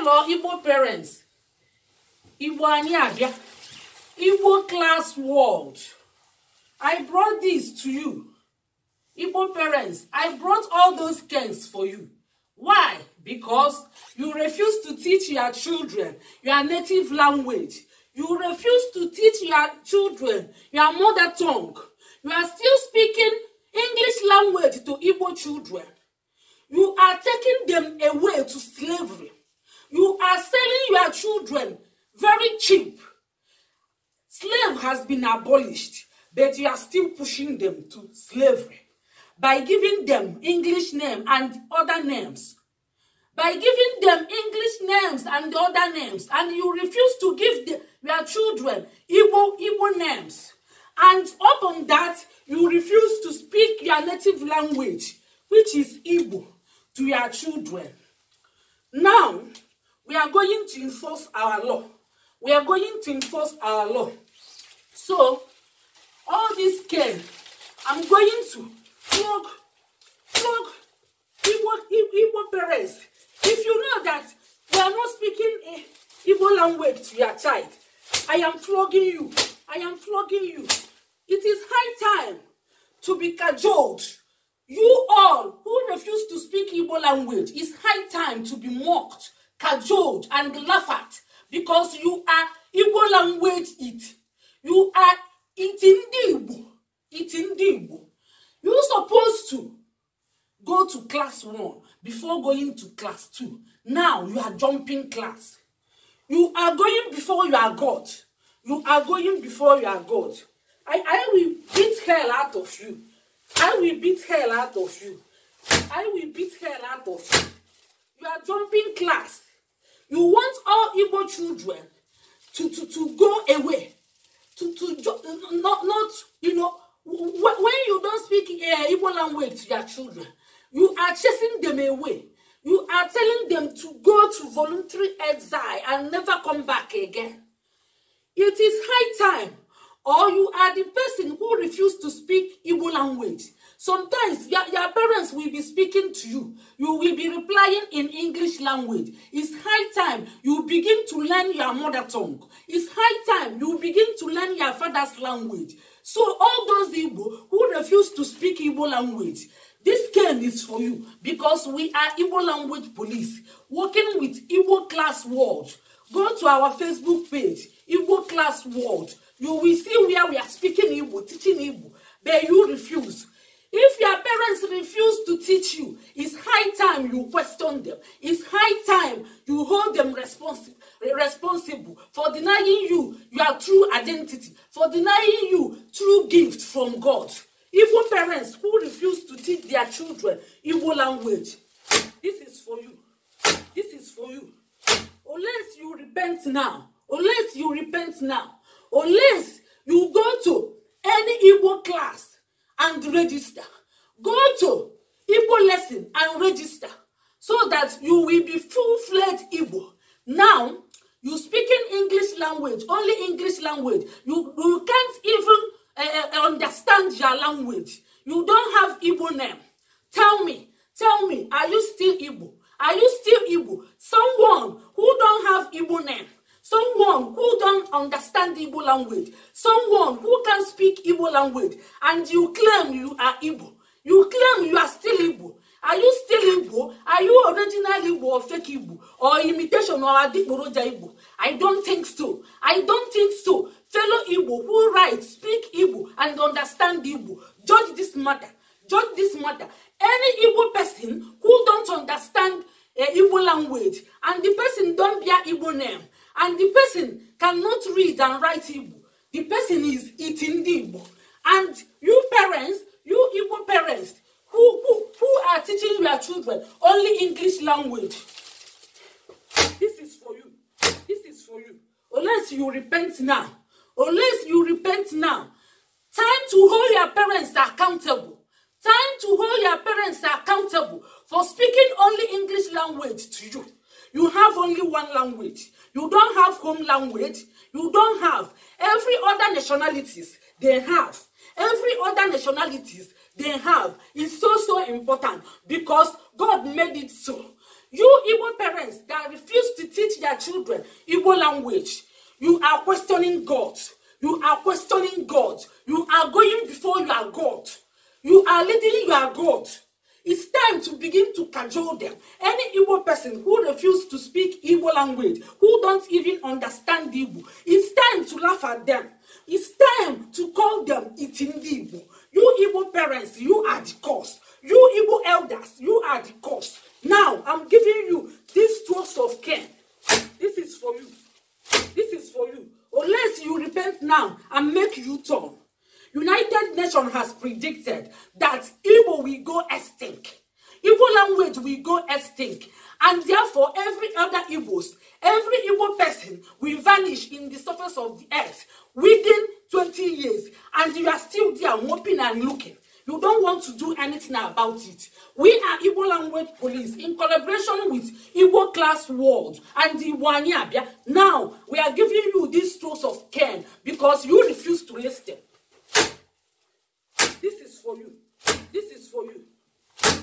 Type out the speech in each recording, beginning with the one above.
Hello, Igbo parents. Igbo anyị abịa. Igbo class world. I brought this to you. Igbo parents, I brought all those cans for you. Why? Because you refuse to teach your children your native language. You refuse to teach your children your mother tongue. You are still speaking English language to Igbo children. You are taking them away to slavery. You are selling your children very cheap. Slave has been abolished, but you are still pushing them to slavery by giving them English name and other names. By giving them English names and other names, and you refuse to give your children Igbo names. And upon that, you refuse to speak your native language, which is Igbo, to your children. Now, we are going to enforce our law. We are going to enforce our law. So, all this cane, I'm going to flog Igbo parents. If you know that we are not speaking Igbo language to your child, I am flogging you. I am flogging you. It is high time to be cajoled. You all who refuse to speak Igbo language, it's high time to be mocked, cajoled, and laughed at because you are Igbo language it. You are eating Igbo. Eating Igbo. You're supposed to go to class 1 before going to class 2. Now you are jumping class. You are going before you are God. You are going before you are God. I will beat hell out of you. I will beat hell out of you. I will beat hell out of you. You are jumping class. You want all Igbo children to go away. Not you know, when you don't speak Igbo language to your children, you are chasing them away. You are telling them to go to voluntary exile and never come back again. It is high time. Or you are the person who refused to speak Igbo language. Sometimes your parents will be speaking to you. You will be replying in English language. It's high time you begin to learn your mother tongue. It's high time you begin to learn your father's language. So all those Igbo who refuse to speak Igbo language, this cane is for you because we are Igbo language police working with Igbo class world. Go to our Facebook page, Igbo class world. You will see where we are speaking Igbo, teaching Igbo, but you refuse. If your parents refuse to teach you, it's high time you question them. It's high time you hold them responsible for denying you your true identity, for denying you true gift from God. Igbo parents who refuse to teach their children Igbo language, this is for you. This is for you. Unless you repent now. Unless you repent now. Unless you go to any Igbo class and register. Go to Igbo lesson and register so that you will be full-fledged Igbo. Now, you speaking English language, only English language. You can't even understand your language. You don't have Igbo name. Tell me, are you still Igbo? Are you still Igbo? Someone who don't have Igbo name. Someone who don't understand Igbo language. Someone who can speak Igbo language. And you claim you are Igbo. You claim you are still Igbo. Are you still Igbo? Are you original Igbo or fake Igbo? Or imitation or Adigboroja Igbo? I don't think so. I don't think so. Fellow Igbo who write, speak Igbo, and understand Igbo, judge this matter. Judge this matter. Any Igbo person who don't understand Igbo language, and the person don't bear Igbo name, and the person cannot read and write Igbo, the person is eating the Igbo. And you parents, you Igbo parents, who are teaching your children only English language, this is for you. This is for you. Unless you repent now. Unless you repent now. Time to hold your parents accountable. Time to hold your parents accountable for speaking only English language to you. You have only one language. You don't have home language. You don't have. Every other nationalities, they have. Every other nationalities, they have. It's so, so important because God made it so. You Igbo parents that refuse to teach teach their children Igbo language, you are questioning God. You are questioning God. You are going before your God. You are leading your God. It's time to begin to cajole them. Any Igbo person who refuses to speak Igbo language, who don't even understand Igbo, it's time to laugh at them. It's time to call them iti ndị Igbo. You Igbo parents, you are the cause. You Igbo elders, you are the cause. Now, I'm giving you this strokes of cane. This is for you. This is for you. Unless you repent now and make you turn. United Nations has predicted that Igbo will go extinct. Igbo language will go extinct. And therefore, every other Igbos, every Igbo person will vanish in the surface of the earth within 20 years. And you are still there moping and looking. You don't want to do anything about it. We are Igbo Language Police in collaboration with Igbo Class World and the Igbo Anyị Abịa. Now, we are giving you these strokes of cane because you refuse to listen. This is for you. This is for you.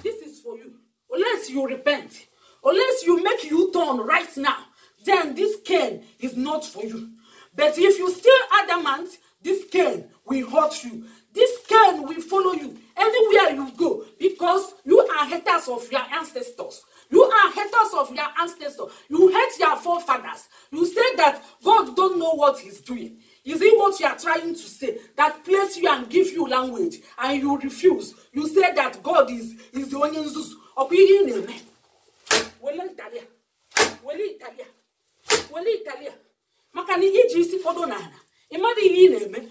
This is for you. Unless you repent, unless you make U-turn right now, then this cane is not for you. But if you still adamant, this cane will hurt you. This cane will follow you anywhere you go because you are haters of your ancestors. You are haters of your ancestors. You hate your forefathers. You say that God don't know what he's doing. Is it what you are trying to say? That place you and give you language and you refuse. You say that God is the only nzuzu. Ọkwa ihe ị na-eme. Wele Italia. Wele Italia. Wele Italia. Maka na iji isi kpodo n'ala. Ị mmadụ ihe ị na-eme.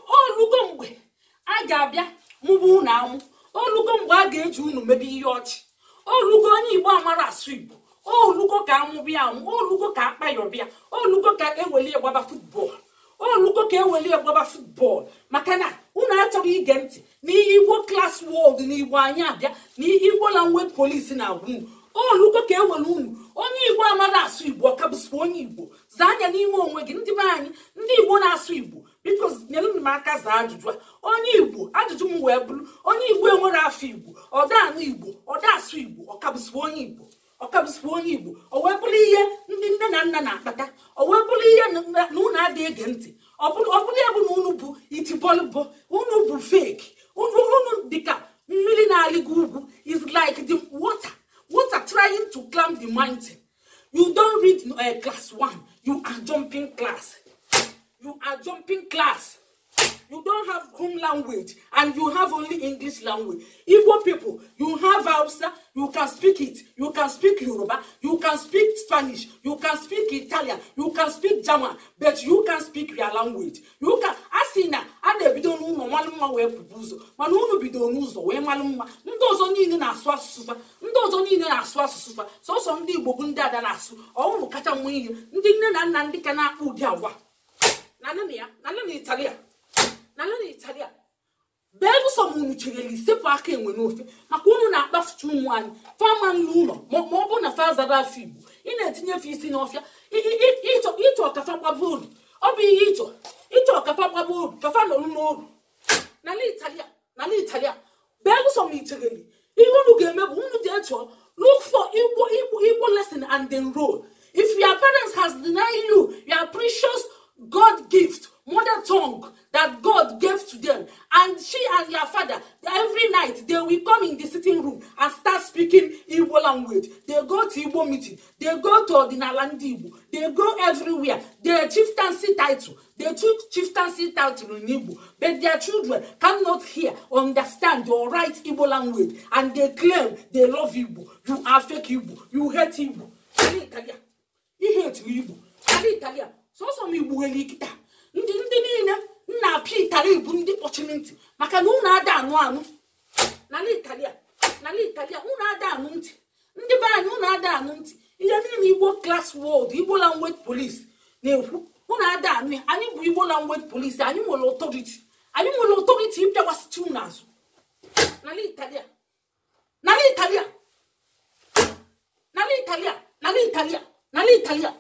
Olugo mgbe a ga-abịa mụbụ unu amụ. Olugo mgbe a ga-eji unu mebe ihe ọchị. Olugo onye Igbo amara asụ Igbo. Olugo ka amụbịa amụ. Olugo ka akpayọbịa. Olugo ka ewelie gbaba football. Olugo ka ewelie gbaba football. Maka na unu achọghị ige ntị n'ihe Igbo Class World na Igbo Anyị Abịa na Igbo Language Police na-agwa unu. Olugo ka ewere unu onye Igbo amara asụ Igbo ọkabụsụ onye Igbo. Zaa anya n'ime onwe gị, ndị be anyị, ndị Igbo na-asụ Igbo, biko nyere m aka zaa ajụjụ a. Onye Igbo, ajụjụ m wee bụrụ, onye Igbo enwere afọ Igbo, ọda anụ Igbo, ọda asụ Igbo, ọkabụsụ onye Igbo, ọkabụsụ onye Igbo. O wee bụrụ ihe ndị nne na nna na-akpata, o wee bụrụ ihe na unu adịghị ege ntị. Ọ bụrụ ya bụ na unu bụ itibọlịbọ, unu bụ fake, unu dịka mmiri na-alịgo ugwu. Is like the water trying to climb the mountain. You don't read class 1, you are jumping class. You are jumping class. You don't have home language and you have only English language. Igbo people, you have Hausa, you can speak it. You can speak Yoruba, you can speak Spanish, you can speak Italian, you can speak German, but you can speak your language. You can asị na a na-ebido n'ụlọ malụ mma wee pụba ụzọ, mana unu bido n'ụzọ wee malụ mma. Ndị ọzọ niile na-asụ asụsụ fa, ndị ọzọ niile na-asụ asụsụ fa, sọsọ ndị Igbo bụ ndị ada na-asụ. Ọwụrụ kacha nwe ihe ndị nne na nna ndị ka na-akpụ ụdị agwa na nne ya na nne na Italia na nne na Italia. Belụsọ m unu cherela isepụ aka enwe n'ofe maka unu na-akpafucha ụmụ anyị fama nlu ụlọ ma ọ bụ na fa zara afọ Igbo. Ị na-etinyefe isi n'ọfịa ịchọ kafa gbaba oru. Ọ bụ ihe ịchọ kafa gbaba oru, kafa nọrụ n'oru n'ala Italia, n'ala Italia. Belụsọ m ichereli ihe unu ga-eme bụ unu ji echọ look for Igbo Igbo Igbo lesson and enroll. If your parents has denied you your precious God gift, mother tongue that God gave to them, and she and your father, every night they will come in the sitting room and start speaking Igbo language. They go to Igbo meeting, they go to Odinala Ndị Igbo, they go everywhere. Their chieftaincy title, they took chieftaincy title in Igbo, but their children cannot hear, understand or write Igbo language, and they claim they love Igbo. You are fake Igbo. You hate Igbo. Italia. You hate Igbo. Italia. Sọsọ m Igbo nwere ikita ndị niile nna-apịa Italia bụ ndị kpọchiri ntị maka na unu ada anụ anụ n'ala Italia, n'ala Italia unu ada anụ ntị. Ndị be anyị unu ada anụ ntị. Ihe niile Igbo Class World, Igbo Language Police na-ekwu unu ada anụ ya. Anyị bụ Igbo Language Police, anyị nwere authority, anyị nwere authority ịbịakwasịcha unu azụ n'ala Italia, n'ala Italia, n'ala Italia, n'ala Italia, n'ala Italia.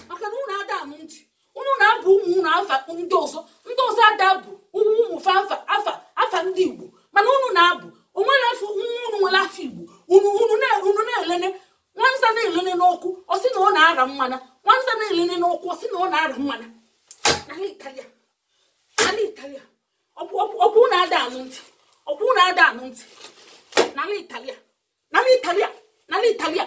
Maka na unu ada anụ ntị. Unu na-abụ ụmụ unu afa ndị ọzọ, ndị ọzọ ada bụ ụmụ fa afa afa afa ndị Igbo, mana unu na-abụ onwere afọ nwa unu nwere afọ Igbo. Unu unu na unu na-elene Nwanza na-elene n'ọkụ, ọ sị na ọ na-ara mmanya. Nwanza na-elene n'ọkụ, ọ sị na ọ na-ara mmanya. N'ala Italia, n'ala Italia, ọkwụ na-ada anụ ntị, ọkwụ na-ada anụ ntị. N'ala Italia, n'ala Italia, n'ala Italia,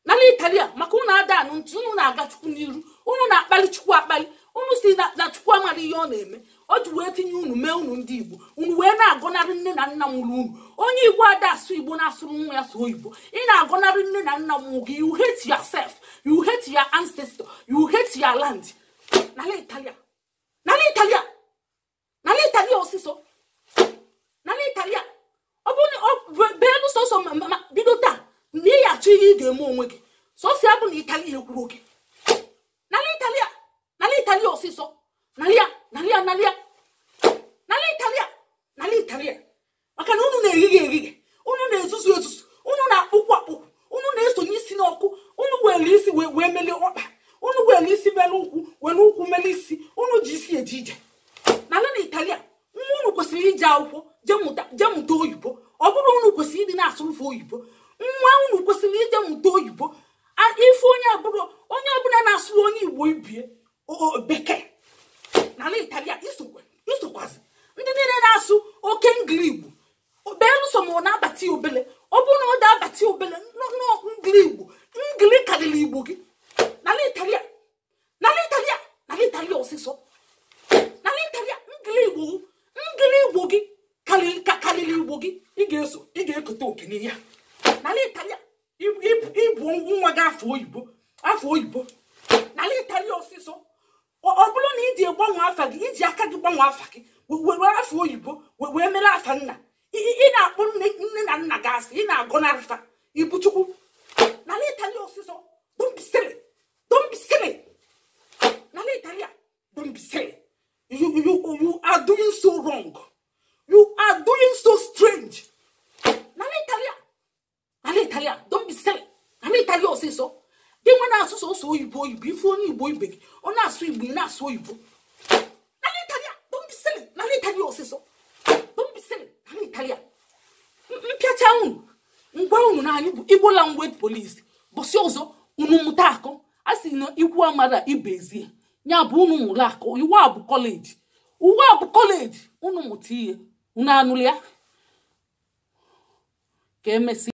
n'ala Italia, maka unu ada anụ ntị, unu na-aga Chukwu n'iru, unu na-akpali Chukwu akpali, unu si na Chukwu amara ihe ọ na-eme. O ji wee tinye unu mee unu ndị Igbo, unu wee na-agọnarị nne na nna mụrụ unu. Onye Igbo ada asụ Igbo na-asụrụ nwa ya sụọ oyibo. Ị na-agọnarị nne na nna mụrụ gị. You hate yourself, you hate your ancestor, you hate your land. N'ala Italia, n'ala Italia, n'ala Italia ọsịsọ, n'ala Italia. Ọ bụrụ na beelu sọsọ bido taa na ị achọ ihe ị ga-eme onwe gị, sọsọ ya bụ na Italia ekwuru gị. N'ala Italia, n'ala Italia ọsịsọ, n'ala, n'ala, n'ala, n'ala Italia, n'ala Italia. Maka na unu na-erighe erighe, unu na-ezuzu ezuzu, unu na-akpụkwu akpụkwu, unu na-esonye isi n'ọkụ, unu were isi wee melie ọkpa, unu were isi mele ụkwụ, were ụkwụ mele isi, unu ji isi eje ije. N'ala na Italia, nwa unu kwesịrị ije akwụkwọ jee mụta oyibo. Ọ bụrụ unu kwesịrị ịdị na-asụrụfe oyibo, nwa unu kwesịrị ije mụta oyibo. Ife onye abụrụ onye ọbụla na-asụrụ onye Igbo ibie bekee. N'ala Italia isokwazi ndị niile na-asụ oke ngili Igbo, belụsọ ma ọ na-abata obele. Ọ bụrụ na ọ da-abata obele ngili Igbo, ngili karịrị Igbo gị. N'ala Italia, n'ala Italia, n'ala Italia ọsịsọ, n'ala Italia, ngili Igbo, ngili Igbo gị karịrị Igbo gị. Ị ga-eso, ị ga-ekote oke n'ihe. N'ala Italia, ịbụ nwa gị afọ oyibo, afọ oyibo. N'ala Italia ọsịsọ. Ọ bụrụ na iji gbanwe afa gị, iji aka gị gbanwe afa gị, were afọ oyibo wee mere afa nna, ị na-akpọ nne na nna gị asị, ị na-agọnarị fa ibu Chukwu. N'ala Italia ọsịsọ, don't be silly, don't be silly. N'ala Italia, don't be silly. You are doing so wrong, you are doing so strange. N'ala Italia, n'ala Italia, don't be silly. N'ala Italia ọsịsọ. Gị nwa na-asụ sọsọ oyibo oyibo, ife onye Igbo ibe gị ọ na-asụ Igbo, ị na-asụ oyibo. N'ala Italia, don't be silly. N'ala Italia ọsịsọ, don't be silly. N'ala Italia, mpịacha unu ngwa unu na anyị bụ Igbo language police. Bọsị ọzọ unu mụta akọ, a sị na ikwu amara ibe ezie, ya bụ unu mụrụ akọ. Iwu a bụ kọleji, uwe a bụ kọleji, unu mụta ihe, unu anụrụ ya ka emesịa.